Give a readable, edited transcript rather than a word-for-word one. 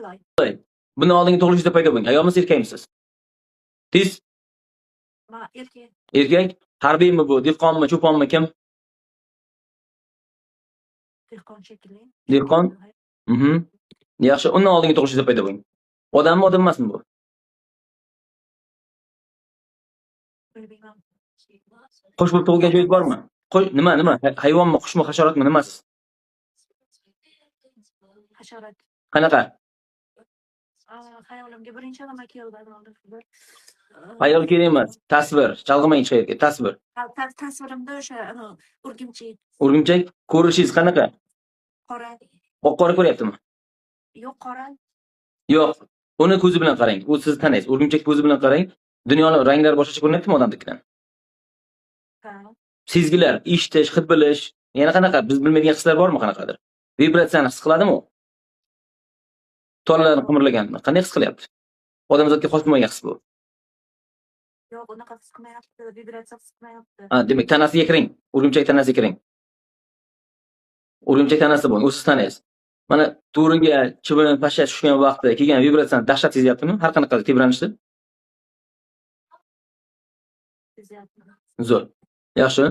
Loy. Bundan oldingi tug'ilishda paydo bo'lgan. Ayolmisiz, erkakmisiz? Tez. Ma erkak. Erkak. Harbiymi bu, dehqonmi, cho'ponmi, kim? Dehqon shekilli. Dehqon? Yaxshi, undan oldingi tug'ilishda paydo bo'lgan. Odammi, odam emasmi bu? Bilmayman. Qush bo'lib tug'ilgan joyingiz bormi? Qush nima, nima? Hayvonmi, qushmi, hasharotmi, nimasiz? Hasharot. Qanaqa? Xayolimga birinchi nima keldi? Xayol kerak emas. Tasvir. Chalg'imang hech qayerga. Tasvir. Tasvirimda o'sha o'rgimchak. O'rgimchak ko'rishingiz qanaqa? Qora. Oq qora ko'ryaptimi? Yo'q, qora. Yo'q. Uni ko'zi bilan qarang. U sizni taniysiz. O'rgimchak ko'zi bilan qarang. Dunyoni ranglari boshqacha ko'rinyaptimi odamnikidan? Ha. Sezgilar, eshitish, hid bilish, yana qanaqa? Biz bilmaydigan hislar bormi qanaqadir? Vibratsiyani his qiladimi u? Tollarni qimirlaganini qanday his qilyapti? Odamzodga xos bo'lmagan his bu. Yo'q, unaqa his qilmayapti, vibratsiya his qilmayapti. Ha, demak, tanasiga kiring. O'rgimchak tanasiga kiring. O'rgimchak tanasi bo'ling, u siz tanaysiz. Mana to'riga chivin, pasha tushgan vaqtda kelgan vibratsiyani dahshat sezyaptimi? Har qanaqa tebranishni? Sezyapti. Zo'r. Yaxshi.